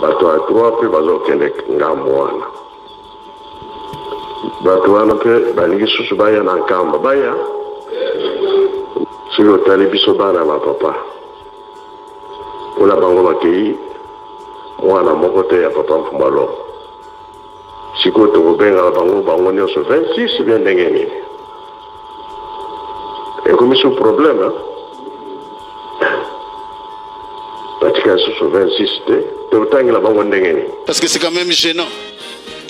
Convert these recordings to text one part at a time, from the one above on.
Bato ya droit mpe bazokende ngambo wana. Bato wana mpe balingi susu baya na Nkamba. Baya? Soki otali biso bana ba papa, mpona bango bakei mwana moko te ya papa Mfumua Longo. Sikoyo tokobengaka bango bango nyonso 26 bien ndenge nini? Ekomi su problème hein? Batika lisusu 26 te, tokotangela bango ndenge nini? Parce que c'est quand même gênant.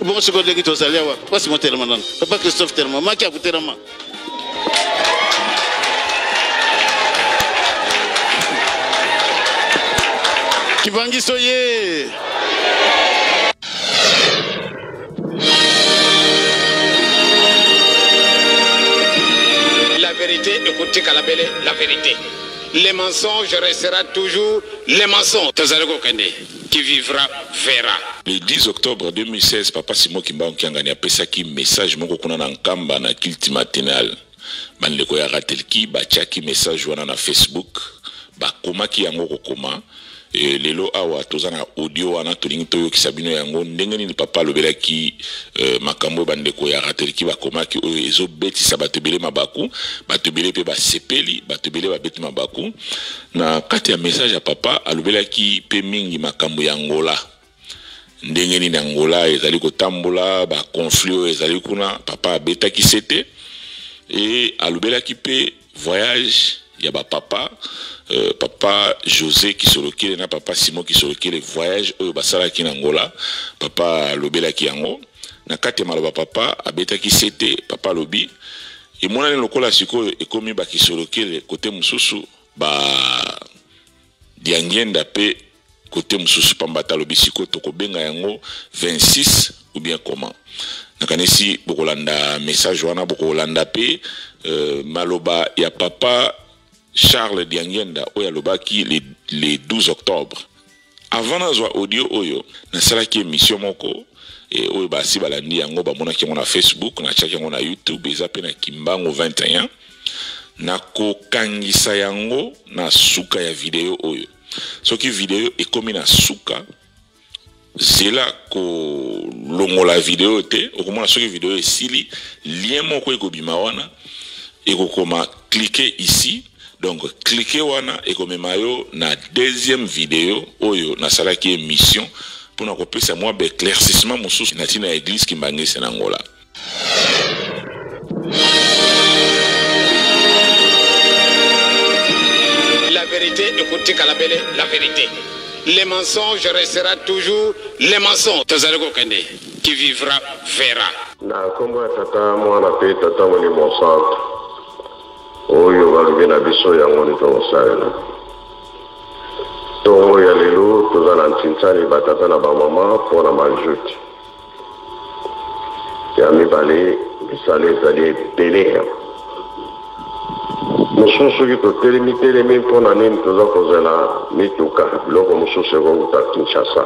Bongo sikoyo ndenge tozali awa, papa Simon telema nano, papa Christophe telema, maki akotelema. Kibangiso ye. La vérité ekotikala bele la vérité. Le mensonge restera toujours le mensonge. Tozali kokende, qui vivra verra. Le 10 octobre 2016, Papa Simon Kimbangu Kiangani apesaki message moko kuna na Nkamba na culte matinal. Bandeko ya Ratelki batiaki message wana na Facebook, bakomaki yango kokoma. E, lelo awa toza na audio wana tolingi toyokisa bino yango ndenge nini papa alobelaki euh, makambo oyo bandeko ya Ratelki bakomaki oyo ezobetisa bato ebele mabaku, bato ebele mpe basepeli, bato ebele babeti mabaku. Na kati ya message ya papa alobelaki mpe mingi makambo ya Angola, ndenge nini Angola ezali kotambola, ba conflit oyo ezali kuna, papa abetaki sete e alobelaki mpe voyage ya ba papa euh, papa José Kisolokele na papa Simon Kisolokele, voyage oyo basalaki na Angola, papa alobelaki yango. Na kati ya maloba papa abetaki sete, papa alobi emonani lokola sikoyo ekomi ba Kisolokele kote mosusu, ba Diangienda pe kote mosusu, pamba te alobi sikoyo tokobenga yango 26 ou bien comment. Nakanisi bokolanda message wana, bokolanda pe euh, maloba ya papa Charles Diangienda oyo alobaki le, le 12 octobre. Avant nazwa audio oyo, nasalaki emission moko e, oyo basi balandi yango, bamonaki yango na Facebook, natiaki yango na YouTube, eza pe na Kimbangu 21. Nakokangisa yango na suka ya video oyo. Soki video ekomi na suka, zela kolongola video te, okomona soki video esili, lien moko ekobima wana, ekokoma cliquez ici. Donc cliquez wana ekomema yo na deuxième video oyo nasalaki emission pona kopesa mwa ba éclaircissement mosusu na ntina ya église Kimbanguiste na Angola. La vérité ekotikala bele la vérité. Le mensonge restera toujours le mensonge. Tozali kokende, qui vivra verra. Na nkombo ya Tata, Mwana mpe Tata Molimo Santu, oyo balobi na biso yango nde tokosalela. Ntongo ya lelo toza na ntinsani batata na bamama mpo na majuti. Ya mibale, misala ezali ebele. Mosusu soki totelemi telemi mpo na nini toza kozela mituka, biloko mosusu ekowuta Kinshasa.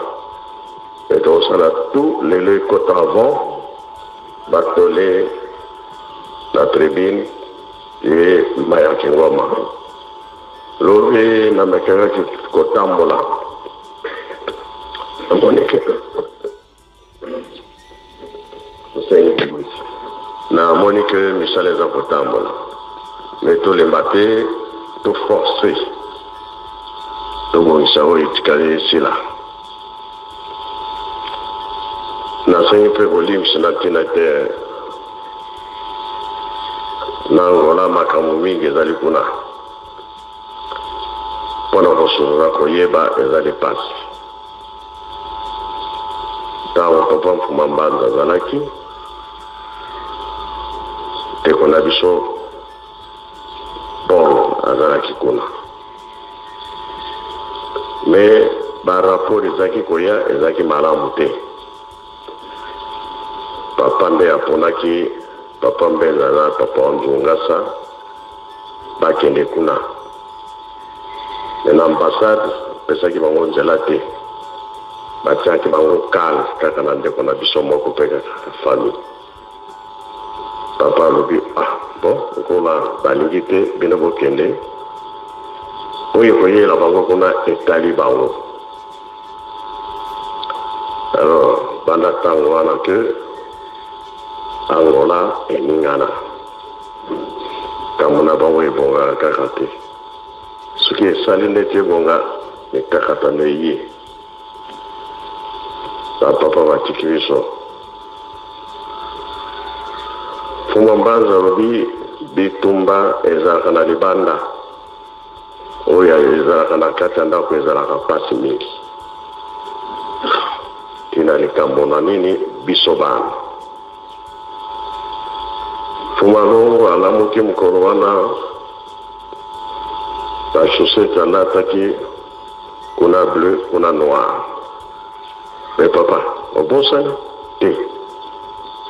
Mais tokosala tout lelo ekota avant batole na tribune ye Maya Kingwama. Lobi namekakaki kotambola namoni ke namoni ke misala eza kotambola me tolemba te, toforce tobongisa oyo etikali esila. Nasengi mpe bolimbisi na ntina te na Angola makambo mingi ezali kuna mpo na kosolola koyeba ezali mpasi. Ntango papa Mfuma Mbanza azalaki ndeko na biso Paul azalaki kuna, me ba rapport ezalaki koya ezalaki malamu te. Papa nde aponaki papa Mbenza na papa Nzungasa bakende kuna, me na ambassade apesaki bango nzela te, batiaki bango kale kaka na ndeko na biso moko mpe kaka famille. Papa alobi ah bon lokola balingi te bino bokende, oyo ekoyela bango kuna etali bango. Banda ntango wana ke Angola eningana. Kambo na bango ebongaka kaka te. Soki esali neti ebonga, mikakatano eye. Ba papa batiki biso. Mfumu Mbanza alobi bitumba ezalaka na libanda, oyo ezalaka na kati ya ndako ezalaka mpasi mingi. Tina likambo na nini biso bana. Mfumu Alongo alamuki mokolo wana ba chaussettes alataki kuna bleu kuna noir. Mais papa, obosani te?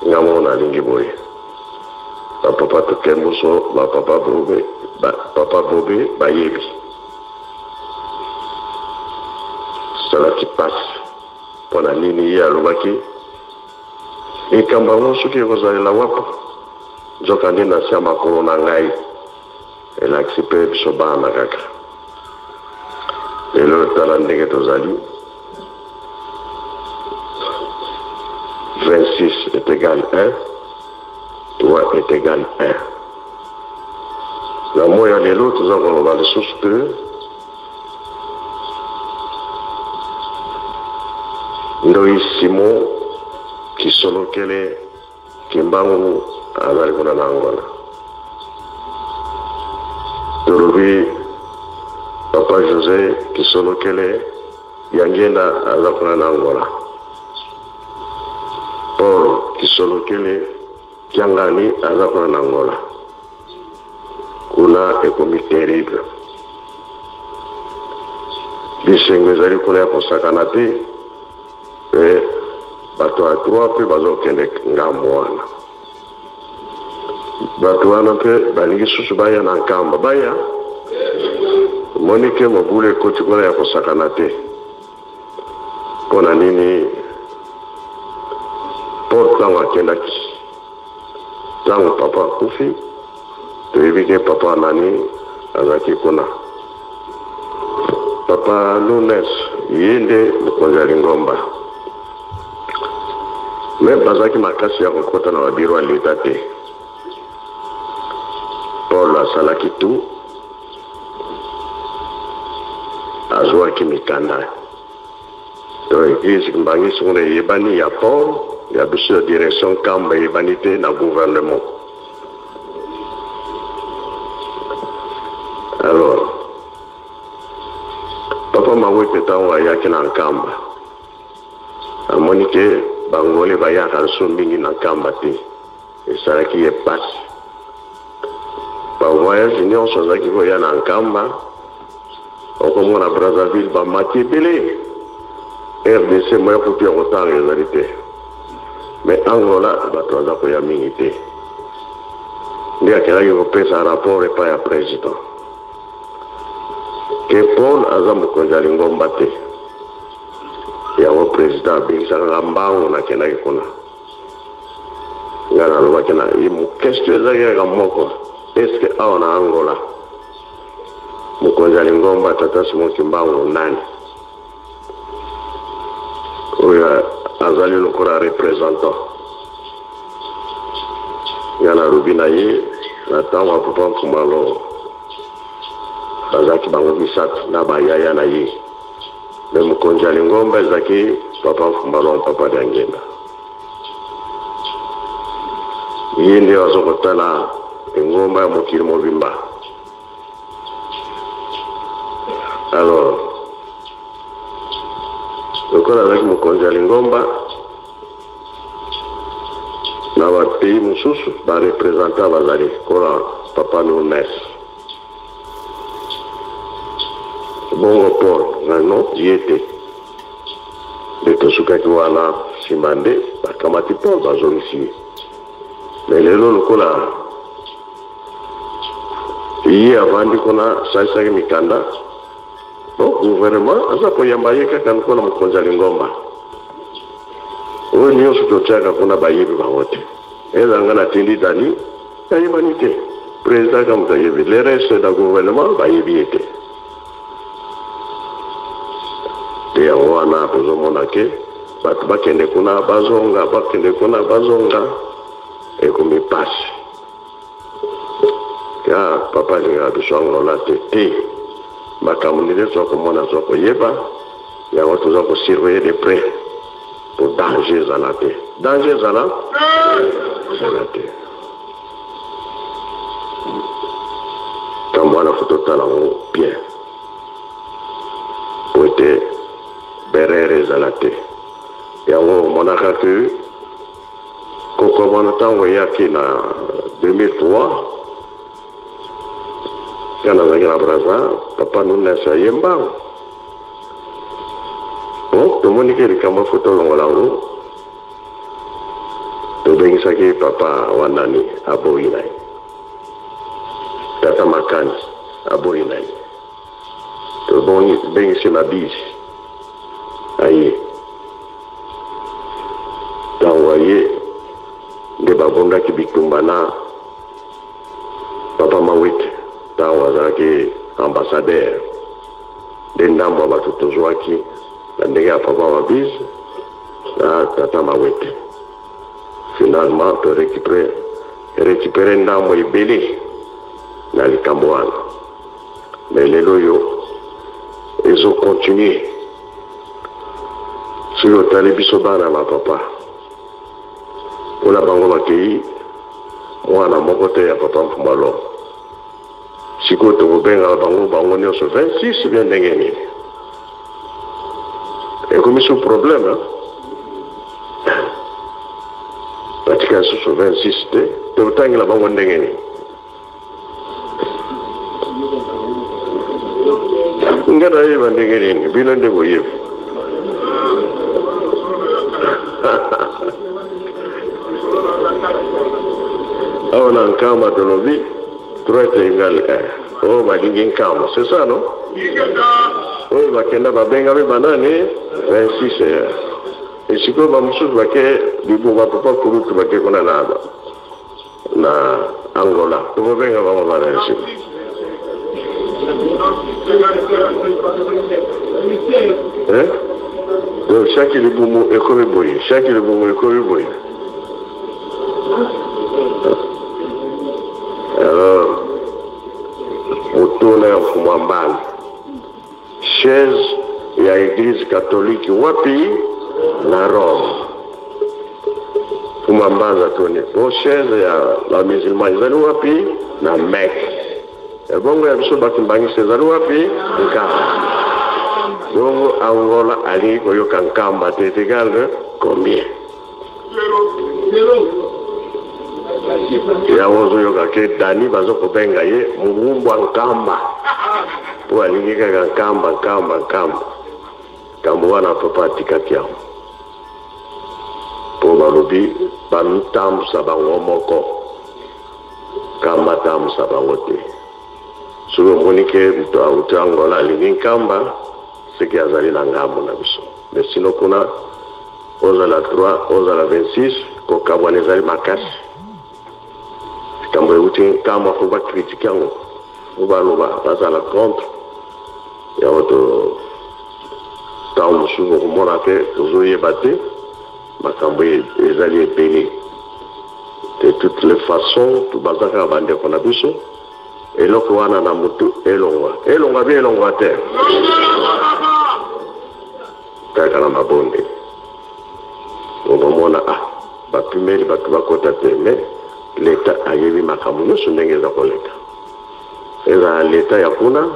Nga moko nalingi boye. Ba papa Tokembuso, ba papa Bobe, ba papa Bobe bayebi. Esalaki pasi. Mpo na nini ye alobaki likambo yango soki ekozalela wapi? Nzokande na se ya makolo na ngai. Elakisi mpe biso bana kaka. Lelo tala ndenge tozali. 26 est égal 1, 3 est égal 1. Na moi ya lelo toza koloba lisusu te Ndoyi Simon Kisolokele Kimbangu azali kuna na Angola. Tolobi Papa Jose Kisolokele Diangienda aza kuna na Angola. Paul Kisolokele Kiangani aza kuna na Angola. Kuna ekomi terrible. Bisengo ezali kuna ya kosakana te. Pe bato ya droit pe bazokende ngambo wana. Bato wana pe balingi susu baya na Nkamba. Baya? Omoni ke mobulu ekoti kuna ya kosakana te. Mpo na nini? Paul ntango akendaki, ntango papa akufi, toyebi ke papa nani azalaki kuna. Papa Nunes ye nde mokonzi ya lingomba. Me bazalaki makasi ya kokota na babiro ya leta te. Paul asalaki tout, azwaki mikanda. Donc eglise Kimbanguiste kuna eyebani ya Paul, ya biso ya direction Nkamba eyebani te na gouvernement. Alors Papa Mawete ntango ayaki na Nkamba amoni ke bangole bayaka lisusu mingi na Nkamba te, esalaki ye pasi. Ba voyage nyonso azalaki koya na Nkamba, okomona Brazzaville bamati ebele, RDC moya kutu ya kotanga ezali te, mais Angola bato baza koya mingi te. Nde akendaki kopesa rapport epai ya president ke Paul aza mokonzi ya lingomba te. Yango president abengisaka nga mbangu, nakendaki kuna. Nga nalobaki na ye, question ezalaki kaka moko, est-ce que awa na Angola mokonzi ya lingomba tata Simon Kimbangu nani? Oyo azali lokola représentant. Nga nalobi na ye na ntango ya papa Nkumalo bazalaki bango misato na bayaya na ye, me mokonzi ya lingomba ezalaki papa Nkumalo, papa Diangienda. Ye nde aza kotala lingomba ya mokili mobimba. Alors lokola azalaki mokonzi ya lingomba na ba pays mosusu, ba representant bazali kola papa Nunes bongo Paul na non ye te nde tosukaki wana. Nsima nde bakamati Paul bazongisi ye. Me lelo lokola ye avandi kuna asalisaki mikanda, bon, gouvernement aza koyamba ye kaka lokola mokonzi ya lingomba. Oyo nyonso totiaka kuna bayebi bango te. Eza nga natindi Dani, ayebani te. Président kaka moto ayebi, le reste na gouvernement bayebi ye te. Nde yango wana tozomona ke Bato bakende kuna bazonga, bakende kuna bazonga, ekomi pasi. Ya papa alingaka biso Angola te te. Makambo nini toza komona, toza koyeba yango, toza kosurveiller de près po danger ezala te. Danger ezala ezala te. Ntango wana fo totala yango bien po ete berere ezala te. Yango omonaka ke kokobana ntango eyaki na 2003, nga nazalaki na Brazza, papa Nunes aye mbangu. Bon, tomoni ke likambo fo tolongola yango, tobengisaki papa wanani, aboyi na ye, tata Makani aboyi na ye, tobengisi Mabisi aye. Ntango aye nde babundaki bitumba na papa Mawete ntango azalaki ambassadeur, nde ndambo ya bato tozwaki na ndenge ya papa Mabise na tata Mawete. Finalement to récupéré ndambo ebele na likambo wana, mais lelo oyo ezo continuer. Soki otali biso bana ba papa, mpona bango bakei mwana moko te ya papa Mfumua Longo. Sikoyo tokobengaka bango bango nyonso 26 bien ndenge nini? Ekomi sous problème, hein? Batika lisusu 26 te, tokotangela bango ndenge nini? Nga nayeba ndenge nini, bino nde boyebi. Awa na Nkamba tolobi 3 est égal 1. Oyo balingi Nkamba, c'est ça non? Oyo bakenda babengami banani 26 heures. Esikoyo bamosusu bake libunga papa kulutu bake kuna na na Angola, tokobenga bango banani sikoyo? Eh? Donc chaque libumu ekomi boye, chaque libumu ekomi boye. Alors motuna ya Mfumu Mbala, chaise ya église catholique wapi? Na Rome. Mfumu Mbanza toni bo chaise ya ba musulman ezali wapi? Na Mecque. Ebongo ya biso bakimbangisi ezali wapi? Nkamba. Bongo Angola alingi koyoka Nkamba te, est égal combien? Yango ozoyoka ke Dani bazo kobenga ye Mugumbwa Nkamba, po alingi kaka Nkamba, Nkamba, Nkamba. Nkambo wana papa atikaki yango po balobi bamitambusa bango moko, Nkamba atambusa bango te. Soki omoni ke moto auti Angola alingi Nkamba, seke azali na ngambo na biso. Mais sino kuna ozala 3 ozala 26, kokabwana ezali makasi. Likambo euti Nkamba fo bakritike yango, fo baloba bazala contre yango. To ntango mosusu okomona te, tozoyeba te, makambo ezali ebele. De toutes les façons baza kaka bandeko na biso. Eloko wana na mutu elongwa, elongwa bi elongwa te, kaka na mabonde okomona ah bapimeli bato bakota te. Mais leta ayebi makambo nyonso ndenge eza koleka. Ezala leta ya kuna,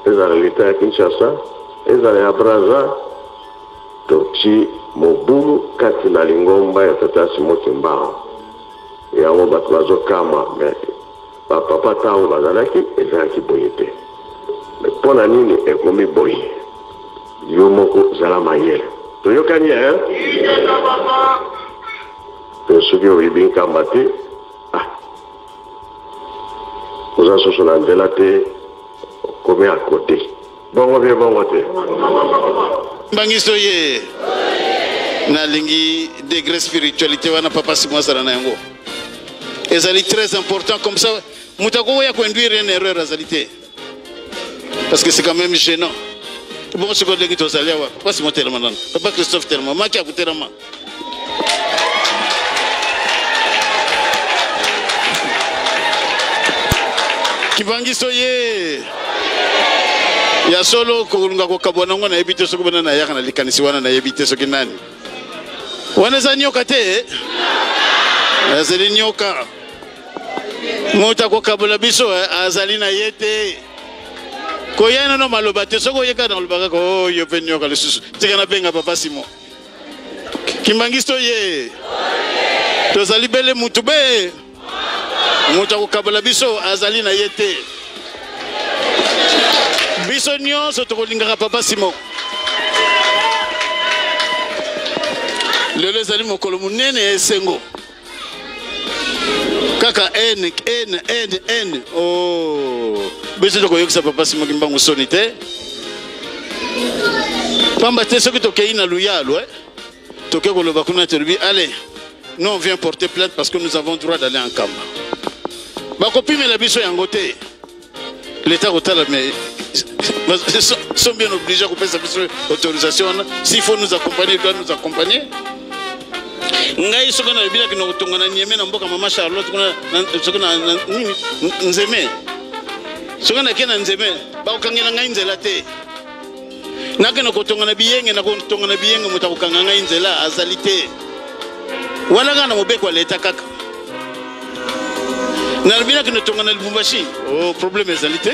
ezala leta ya Kinshasa, ezala ya Braza, toti mobulu kati na lingomba ya tata Simon Kimbangu. Yango bato bazokamwa, mais bapapa ntango bazalaki ezalaki boye te. Mais mpo na nini ekomi boye? Yo moko zala mayele. Toyokani, hein? Soki oyebi Nkamba te, ah, oza susu na nzela te, okomi à côté. Bongo bien, bongo te. Mbangiso ye nalingi degré spiritualité wana papa Simon azala na yango, ezali très important. Comme ça moto akokoya koinduire une erreur azali te, parce que c'est quand même gênant. Bongo sikoyo ndenge tozali awa, papa Simon telema nano, papa Christophe telema, maki akotelama. Kibangiso ye ya solo kolinga kokabwa nango nayebi te soki bana nayaka na likanisi wana nayebi te soki nani wana eza nyoka te ezali nyoka moto akokabola biso eh, azali na ye te koya nano maloba te soki oyeka na koloba kaka oyo oh, mpe nyoka lisusu tika nabenga papa simo kimbangisto ye tozali bele mutu be moto akokabola biso azali na ye te biso nyonso tokolingaka papa simo lelo ezali mokolo monene ya esengo kaka n n n n oh. biso tokoyokisa papa simo kimbangu soni te pamba te soki tokei na luyalu eh? toke koloba kuna tolobi allez nous on vient porter plainte parce que nous avons droit d'aller en kamba bakopimela biso yango te l'état kotala mais sont bien obligés kopesa biso autorisation wana s'il faut nous accompagner il doit nous accompagner ngai soki nalobi nakende kotonga na nieme na mboka mama charlotte kuna soki na nini nzeme soki nake na nzeme bakokangela ngai nzela te nakende kotonga na biyenge nakotonga na biyenge moto akokanga ngai nzela azali te wana kaka na mobeko ya leta kaka nalobi nakende tonga na lubumbashi o oh, problème ezali te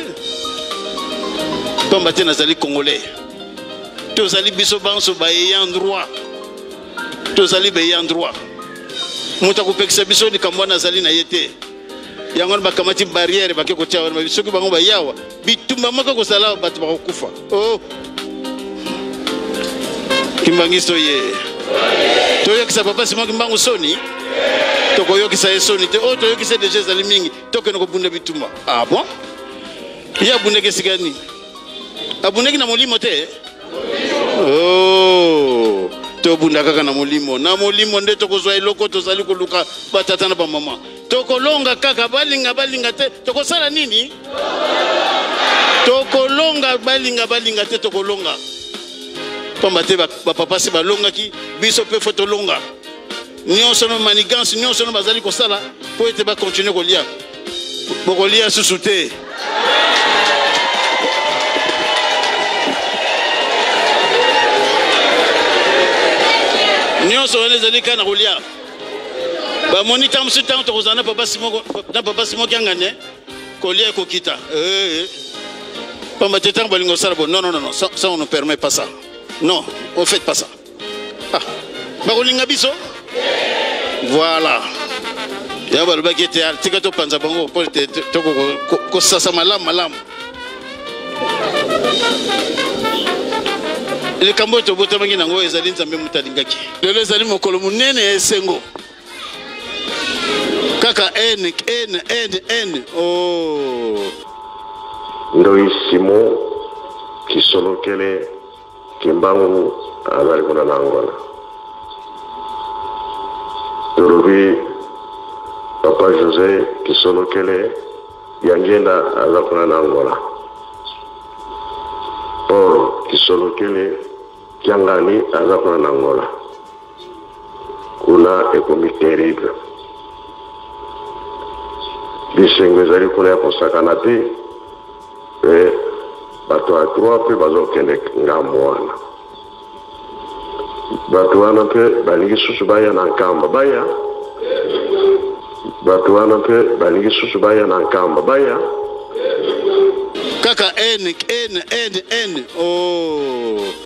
pamba te nazali congolais tozali biso banso baayant droit tozali baayant droit moto akopekisa biso likambo wana azali na ye te yango wana bakamati barrière bake kotia wana soki bango bayawa bitumba moko kozala bato bakokufa o oh. kimbangisto ye toyokisa papa simon kimbangu soni tokoyokisa ye soni te oyo oh, toyokisa deja ezali mingi tokende kobunda bitumba ah bon ye abundaki esika nini abundaki na molimo te oh, tobunda kaka na molimo na molimo nde tokozwa eloko tozali koluka batata na bamama tokolonga kaka balinga balinga te tokosala nini tokolonga balinga balinga te tokolonga pamba te bapapa se balongaki biso mpe fo tolonga nyonso no manigance nyonso no bazali kosala mpo ete bakontinue kolia bokolia susu te nyonso wana ezali kaka na kolia bamoni ntango mosusu ntango tokozala na papa simo na papa simo kiangane kolia ekokita eh, eh. pamba te ntango balingi kosala bo non non non ça, ça on ne permet pas ça non on fait pas ça ah bakolinga biso voilà yango balobaki ete ah, tika topanza bango mpo ete tokosasa malamu malamu likambo oyo tobotamaki nango ezali nzambe moto alingaki lelo ezali mokolo monene ya esengo kaka n n n n oh. Ndoyi Simon Kisolokele Kimbangu azali kuna na Angola. Tolobi Papa Jose Kisolokele Diangienda aza kuna na Angola. Paul Kisolokele Kiangani aza kuna na Angola. Kuna ekomi terrible. Bisengo ezali kuna ya kosakana te. Pe bato ya droit pe bazokende ngambo wana. Bato wana pe balingi susu baya na Nkamba baya. Bato wana pe balingi susu baya na Nkamba baya. Kaka N N N N oh.